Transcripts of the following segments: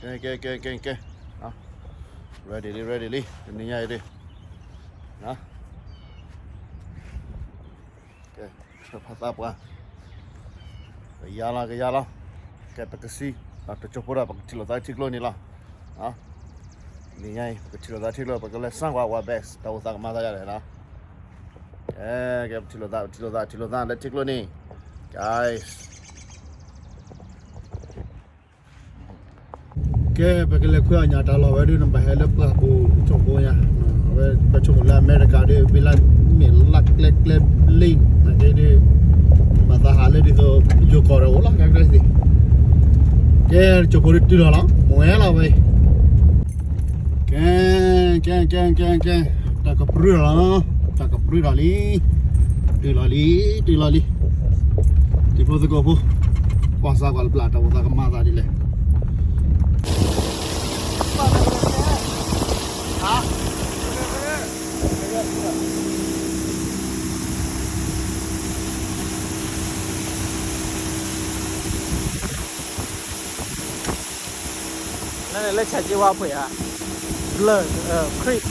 ကဲ ကဲ ကဲ ကဲ ကဲ ready လံ ready လံ တနံၤညါအံၤဒ် ကဲ ဆၢဖးသးပှၢ် ကယၤလီၤ ကယၤလီၤ ကဲ ပကစံး တကၠိဖိဒီး ပကထံၣ်လိာ်သးထံကျိန့ၣ်လီၤ နံၤညါအံၤ ပကထံၣ်လိာ်သးထံကျိ ပကလဲၤစၢ်ကွၢ်ဝဲ best တၢ်အိၣ်သးကမၤသးယၤလဲၣ်နီၤ ကဲ ကဲ ပထံၣ်လိာ်သး ပထံၣ်လိာ်သး ထံၣ်လိာ်သး လၢထံကျိန့ၣ် guys ကဲ ပကလဲၤခွဲအီၣ်ညၣ်တၢ်လီၢ်ဝဲဒၣ် နဘၣ်ဟဲလၢပှၢ်ပူၤ ဆိကမိၣ်ညါ အဝဲ ပဆိကမိၣ်လၢအမဲရကၤဒီး ဝံၤလၢမ့ၢ်လၢကျဲကျဲဘျ့ နက့ဒ် ဘၣ်သးဟးလၢဒ်သိး ယိၤကီၢ်ဒီးအိၣ်လီၤ ကဲကဲသ့ၣ် ကဲ ကၠိဖိဒ်တုၤလီၤလီၤ မ့ၢ်ဝဲလီၤဝဲ ကဲ ကဲ ကဲ ကဲ ကဲ တၢ်ကပြုၢ်လီၤလီၤ တၢ်ကပြုၢ်လီၤလံ တုၤလီၤလံ တုၤလီၤလံ တံၤဖိသကိးဖိ ကွၢ်စၢ်ကွၢ်တဘျီ တၢ်အိၣ်သးကမၤသးဒ်လဲၣ် လၢဆၢက့ဝါဖှဲးဧါ ဘျၢၣ် creek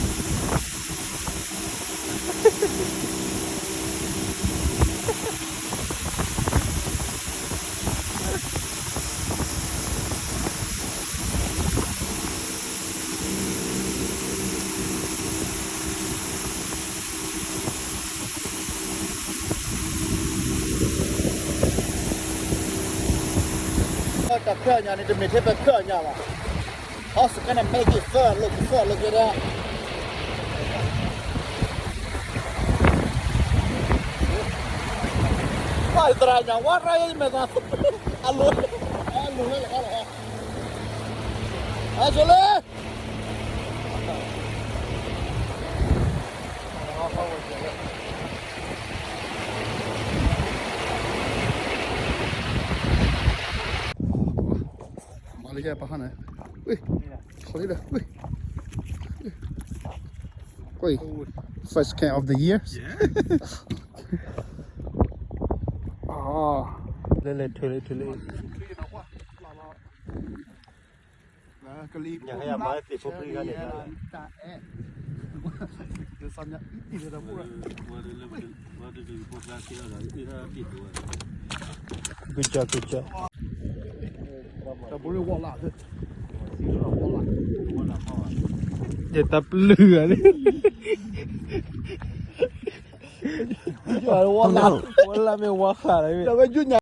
တၢ်ဖၢအီၣ်ညၣ်န့ၣ် တမ့ၢ်ထဲပဖၢအီၣ်ညၣ်ဘၣ် ဟီစကဲနမဲက့ၤသၢလိာ်ကသၢလိာ်က့ၤဒီး ပၢ်သရၣ်ညၣ်ဝါရၢယမဲာ်သး အလိၤ အလိၤလၢလၢလၢ အဆိလၢ မၤလၢယပဟါန့ၣ် ဝ့ၢ် ခီလံဒီး ဝ့ၢ် ဝ့ၢ် first camp of the year လဲၤလဲၤ ထွဲလၢ ထွဲလၢ ကလံၤဖိ ညၣ်ဟဲယၤမၤသ့ၣ်ဖိပျံၤဂၤန့ၣ် တၢ်အဲၣ် ဒီးသးညါအံၤတံၢ်လၢတၢ်ဖိ good job good job တၢ်ဘိရ့ဝီလၢ ယတၢ်ပျုၢ်ဂၤန့ၣ် ဝီလၢ ဝီလၢမ့ၢ်ဝီဃာ်လၢမ့ၢ် တၢ်ဝဲယုၢ်ညါ